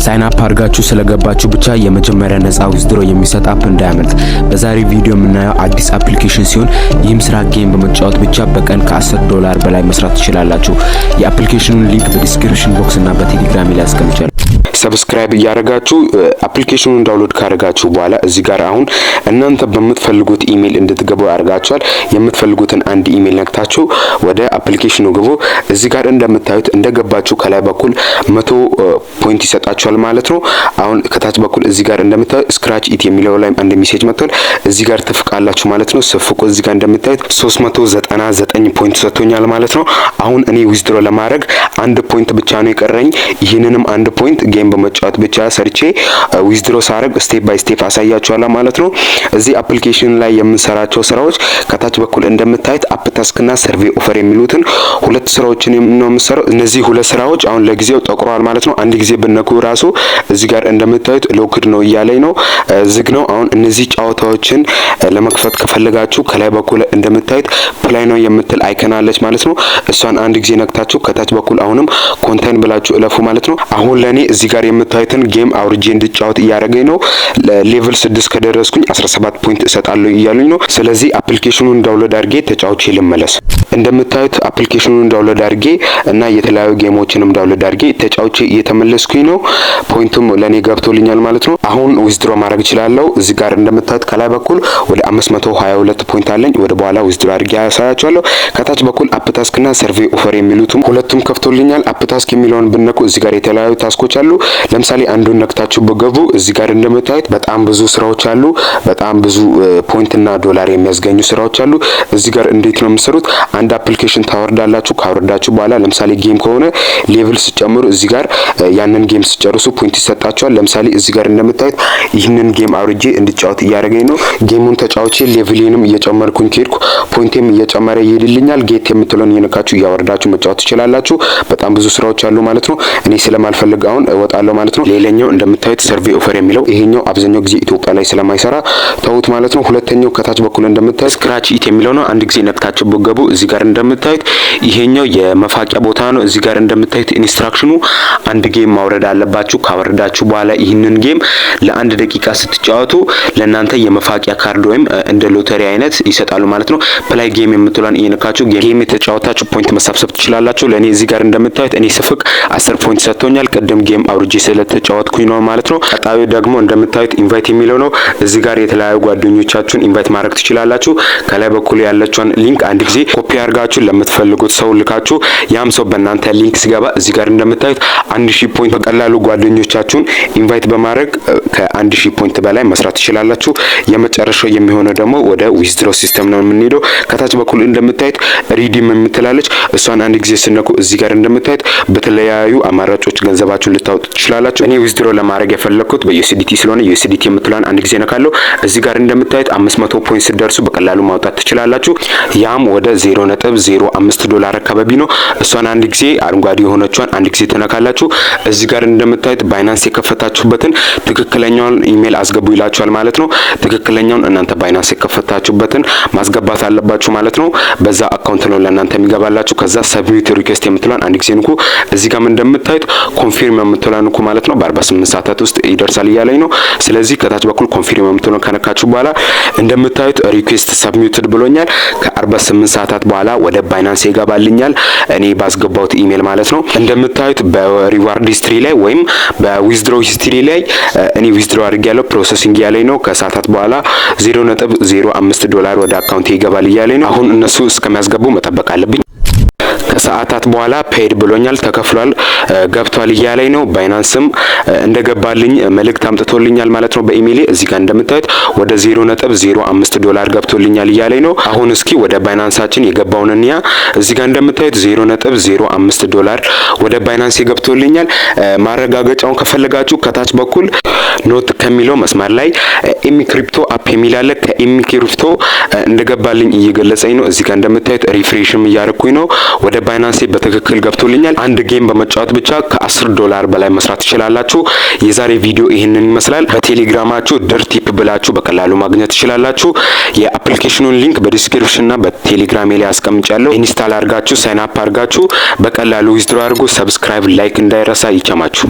Sign up አድርጋችሁ ስለገባችሁ ብቻ የመጀመሪያ ነፃ withdraw የሚሰጥ app እንዳያመልጥ። በዛሬ ቪዲዮ የምናየው አዲስ application ሲሆን ይህም ስራ game በመጫወት ብቻ በቀን ከ10 ዶላር በላይ መስራት ትችላላችሁ። የ application ኑን link በ description box እና በቴሌግራም ላይ አስቀምጫለሁ። Subscribe እያደረጋችሁ application ኑን download ካደረጋችሁ በኋላ እዚህ ጋር አሁን እናንተ በምትፈልጉት ኢሜይል እንድትገቡ ያደርጋችኋል። የምትፈልጉትን አንድ ኢሜይል ነክታችሁ ወደ application ኑ ግቡ። እዚህ ጋር እንደምታዩት እንደገባችሁ ከላይ በኩል 100 point ይሰጣችኋል ማለት ነው። አሁን ከታች በኩል እዚህ ጋር እንደምታዩት "scratch it" የሚለው ላይ አንድ message መጥቷል። እዚህ ጋር ትፍቃላችሁ ማለት ነው። ስፍቁ እዚህ ጋር እንደምታዩት 399 point ሰጥቶኛል ማለት ነው። አሁን እኔ withdraw ለማድረግ አንድ point ብቻ ነው የቀረኝ። ይህንንም አንድ point game በመጫወት ብቻ ሰርቼ withdraw ሳረግ step by step አሳያችኋለሁ ማለት ነው። እዚህ application ላይ የምንሰራቸው ስራዎች ከታች በኩል እንደምታዩት app task ና survey offer የሚሉትን ሁለት ስራዎችን ነው የምሰራው። እነዚህ ሁለት ስራዎች አሁን ለጊዜው ጠቁረዋል ማለት ነው። አንድ ጊዜ ብነኩ ራሱ እዚህ ጋር እንደምታዩት locked ነው እያለኝ ነው፣ ዝግ ነው። አሁን እነዚህ ጨዋታዎችን ለመክፈት ከፈለጋችሁ ከላይ በኩል እንደምታዩት "play now" የምትል icon አለች ማለት ነው። እሷን አንድ ጊዜ ነክታችሁ ከታች በኩል አሁንም continue ብላችሁ እለፉ ማለት ነው። አሁን ለኔ እዚህ ጋር የምታዩትን game አውርጄ እንድጫወት እያደረገኝ ነው። Level 6 ከደረስኩኝ 17 point እሰጣለሁ እያሉኝ ነው። ስለዚህ application ኑን download አድርጌ ተጫውቼ ልመለስ። እንደምታዩት application ኑን download አድርጌ እና የተለያዩ game ኦችንም download አድርጌ ተጫውቼ እየተመለስኩኝ ነው። Point ኡም ለኔ ገብቶልኛል ማለት ነው። አሁን withdraw ማድረግ እችላለሁ። እዚህ ጋር እንደምታዩት ከላይ በኩል ወደ 522 point አለኝ። ወደ በኋላ withdraw አድርጌ ያሳያችኋለሁ። ከታች በኩል app task ና survey offer የሚሉትም ሁለቱም ከፍቶልኛል። App task የሚለውን ብነኩ እዚህ ጋር የተለያዩ task ኦች አሉ። ለምሳሌ አንዱን ነክታችሁ ብትገቡ እዚህ ጋር እንደምታዩት በጣም ብዙ ስራዎች አሉ። በጣም ብዙ point እና ዶላር የሚያስገኙ ስራዎች አሉ። እዚህ ጋር እንዴት ነው የምትሰሩት? አንድ application ታወርዳላችሁ። ካወረዳችሁ በኋላ ለምሳሌ game ከሆነ level ስትጨምሩ እዚህ ጋር ያንን game ስትጨርሱ point ይሰጣችኋል። ለምሳሌ እዚህ ጋር እንደምታዩት ይህንን game አውርጄ እንድጫወት እያደረገኝ ነው። Game ኡን ተጫውቼ level ኤንም እየጨመርኩኝ ከሄድኩ point ኤም እየጨመረ ይሄድልኛል። Get የምትለውን እየነካችሁ እያወረዳችሁ መጫወት ትችላላችሁ። በጣም ብዙ ስራዎች አሉ ማለት ነው። እኔ ስለማልፈልግ አሁን እወጣለሁ ማለት ነው። ሌላኛው እንደምታዩት survey offer የሚለው ይሄኛው አብዛኛው ጊዜ ኢትዮጵያ ላይ ስለማይሰራ ተውት ማለት ነው። ሁለተኛው ከታች በኩል እንደምታዩት scratch it የሚለው ነው። አንድ ጊዜ ነክታችሁ ብትገቡ እዚህ ጋር እንደምታዩት ይሄኛው የመፋቂያ ቦታ ነው። እዚህ ጋር እንደምታዩት instruction ኑ አንድ game ማውረድ አለባችሁ። ካወረዳችሁ በኋላ ይህንን game ለአንድ ደቂቃ ስትጫወቱ ለእናንተ የመፋቂያ ካርድ ወይም እንደ ሎተሪ አይነት ይሰጣሉ ማለት ነው። Play game የምትሏን እየነካችሁ game የተጫወታችሁ point መሰብሰብ ትችላላችሁ። ለእኔ እዚህ ጋር እንደምታዩት እኔ ስፍቅ 10 point ሰጥቶኛል። ቅድም game አውርጄ ስለተጫወትኩኝ ነው ማለት ነው። ቀጣዩ ደግሞ እንደምታዩት invite የሚለው ነው። እዚህ ጋር የተለያዩ ጓደኞቻችሁን invite ማድረግ ትችላላችሁ። ከላይ በኩል ያለችውን link አንድ ጊዜ ኮፒ አድርጋችሁ ለምትፈልጉት ሰው ልካችሁ ያም ሰው በእናንተ link ሲገባ እዚህ ጋር እንደምታዩት 1000 point በቀላሉ ጓደኞቻችሁን invite በማድረግ ከ1000 point በላይ መስራት ትችላላችሁ። የመጨረሻው የሚሆነው ደግሞ ወደ withdraw system ነው የምንሄደው። ከታች በኩል እንደምታዩት redeem የምትላለች፣ እሷን አንድ ጊዜ ስትነኩ እዚህ ጋር እንደምታዩት በተለያዩ አማራጮች ገንዘባችሁን ልታወጡ ትችላላችሁ። እኔ withdraw ለማድረግ የፈለግኩት በ USDT ስለሆነ USDT የምትለዋን አንድ ጊዜ ነካለሁ። እዚህ ጋር እንደምታዩት 500 point ስትደርሱ በቀላሉ ማውጣት ትችላላችሁ። ያም ወደ 0.05 ዶላር አካባቢ ነው። እሷን አንድ ጊዜ አረንጓዴ የሆነቿን አንድ ጊዜ ትነካላችሁ። እዚህ ጋር እንደምታዩት Binance የከፈታችሁበትን ትክክለኛውን ኢሜል አስገቡ ይላችኋል ማለት ነው። ትክክለኛውን እናንተ Binance የከፈታችሁበትን ማስገባት አለባችሁ ማለት ነው። በዛ account ነው ለእናንተ የሚገባላችሁ። ከዛ submit request የምትለዋን አንድ ጊዜ ንኩ። እዚህ ጋርም እንደምታዩት confirm የምትለዋን ንኩ ማለት ነው። በ48 ሰዓታት ውስጥ ይደርሳል እያለኝ ነው። ስለዚህ ከታች በኩል confirm የምትለውን ከነካችሁ በኋላ እንደምታዩት request submitted ብሎኛል። ከ48 ሰዓታት በኋላ ወደ Binance ይገባልኛል እኔ ባስገባሁት ኢሜል ማለት ነው። እንደምታዩት በ reward history ላይ ወይም በ withdraw history ላይ እኔ withdraw አድርጌያለሁ፣ processing እያለኝ ነው። ከሰዓታት በኋላ 0.05 ዶላር ወደ account ይገባል እያለኝ ነው። አሁን እነሱ እስከሚያስገቡ መጠበቅ አለብኝ። ከሰዓታት በኋላ paid ብሎኛል፣ ተከፍሏል፣ ገብቷል እያለኝ ነው። Binance ም እንደገባልኝ መልእክት አምጥቶልኛል ማለት ነው በኢሜይሌ። እዚህ ጋር እንደምታዩት ወደ 0.05 ዶላር ገብቶልኛል እያለኝ ነው። አሁን እስኪ ወደ Binance ኣችን የገባውን እንያ። እዚህ ጋር እንደምታዩት 0.05 ዶላር ወደ Binance ገብቶልኛል። ማረጋገጫውን ከፈለጋችሁ ከታች በኩል note ከሚለው መስመር ላይ ኤሚ crypto app የሚል አለ። ከኤሚ crypto እንደገባልኝ እየገለጸኝ ነው። እዚህ ጋር እንደምታዩት refresh ም እያደረኩኝ ነው። ወደ Binance በትክክል ገብቶልኛል። አንድ game በመጫወት ብቻ ከ10 ዶላር በላይ መስራት ትችላላችሁ። የዛሬ ቪዲዮ ይህንን ይመስላል። በቴሌግራማችሁ ድር ቲፕ ብላችሁ በቀላሉ ማግኘት ትችላላችሁ። የ application ኑን link በ description እና በቴሌግራሜ ላይ አስቀምጫለሁ። Install አድርጋችሁ sign up አድርጋችሁ በቀላሉ withdraw አድርጉ። Subscribe፣ like እንዳይረሳ። ይመቻችሁ።